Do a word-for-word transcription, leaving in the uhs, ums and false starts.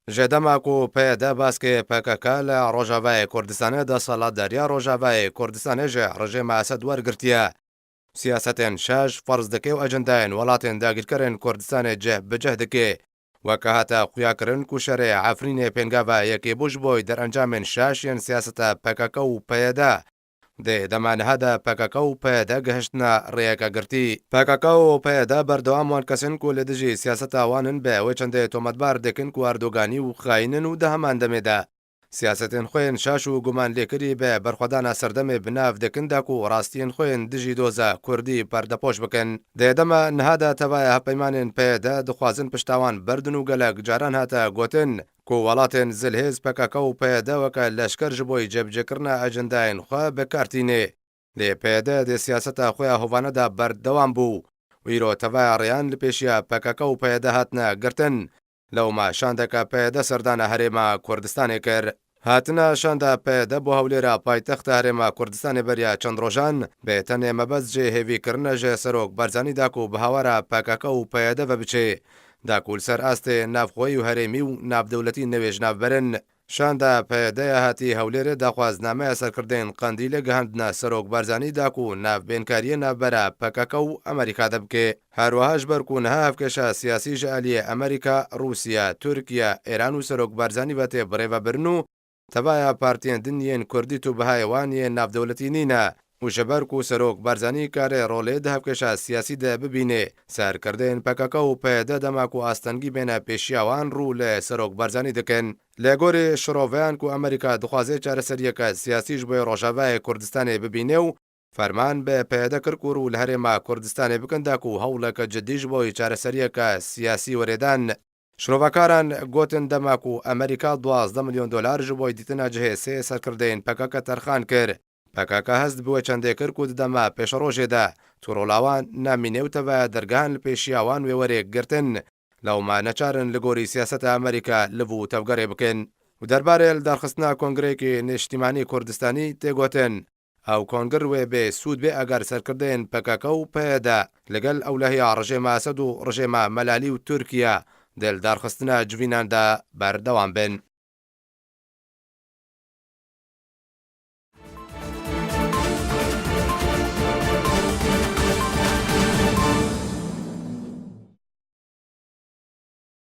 Ji dema ku P Y D baskê P K K li Rojavayê Kurdistanê desthilatdariya Rojavayê Kurdistanê ji rejîma Esed wergirtiye, siyasetên şaş ferz dike û ecendayên welatên dagîrkerên Kurdistanê cih bi cih dike. Weke hate xuyakirin ku şerê Efrînê pêngava yekê bû ji bo derencamên şaş yên siyaseta P K K û P Y D. Di dema niha de P K K û P Y D gihiştine rêyeke girtî. P K K û P Y D berdewam wan kes in ku li dijî siyaseta wan in bi wê çendê tometbar dikin ku Erdoganî û xayîn in û di heman demê de siyasetên xwe yên şaş û guman lêkirî bi berxwedana serdemê bi nav dikin da ku rastiyên xwe yên dijî doza Kurdî perdepoş bikin. Di dema niha de tevaya hevpeymanên P Y D dixwazin pişta wan berdin û gelek caran hate gotin ku welatên zilhêz P K K û P Y D weke leşker ji bo cebcêkirina ecendayên xwe bi kar tînê. Lê P Y D di siyaseta xwe ya hovane de berdewam bû û îro tevaya rêyan li pêşiya P K K û P Y D hatine girtin. Lewma şandeke P Y D serdana Herêma Kurdistanê kir. Hatina şanda P Y D bo Hewlêra paytexta Herêma Kurdistanê beriya çend rojan, bi tenê mebest jê hêvîkirine ji Serok Barzanî da ku bi hawara P K K û P Y D ve biçê, da ku li ser astê navxweyî û herêmî û navdewletî newêjnavberin. Şanda P Y D ya hatî Hewlêrê daxwaznameya serkirdeyên Qendîlê gihandine Serok Barzanî da ku navbênkariyê navbera P K K û Amerîka de bike. Her wiha ji ber ku niha hevkêşa siyasî ji aliyê Amerîka, Rûsya, Tirkiye, Îran û Serok Barzanî ve tê birêvebirin û tevaya partiyên din yên Kurdî tu bihayê wan yên navdewletî nîne û ji ber ku Serok Barzanî karê rolê di hevkêşa siyasî de bibînê, serkirdeyên P K K û P Y D dema ku astengî bêne pêşiya wan rû li Serok Barzanî dikin. Li gorî şiroveyan ku Amerîka dixwaze çareseriyeke siyasî ji bo Rojavayê Kurdistanê bibîne û ferman bi P Y D kir ku rû li Herêma Kurdistanê bikin da ku hewleke cidî ji bo çareseriyeke siyasî were dan. Şirovekaran gotin dema ku Amerîka duwazdeh milyon dolar ji bo dîtina cihê sê serkirdeyên P K K terxan kir, P K K hest bi wê çendê kir ku di dema pêşerojê de tu rola wan nemîne û tevaya dergehan li pêşiya wan wê were girtin. Lewma neçar in li gorî siyaseta Amerîka liv û tevgerê bikin. Û derbarê li darxistina Kongreyekî Niştîmanî Kurdistanî tê gotin, ew kongir wê bê sûd bê eger serkirdeyên P K K û P Y D li gel ewlehiya rejêma Esed û rejêma Melalî û Tirkiye di li darxistina civînan de berdewam bin.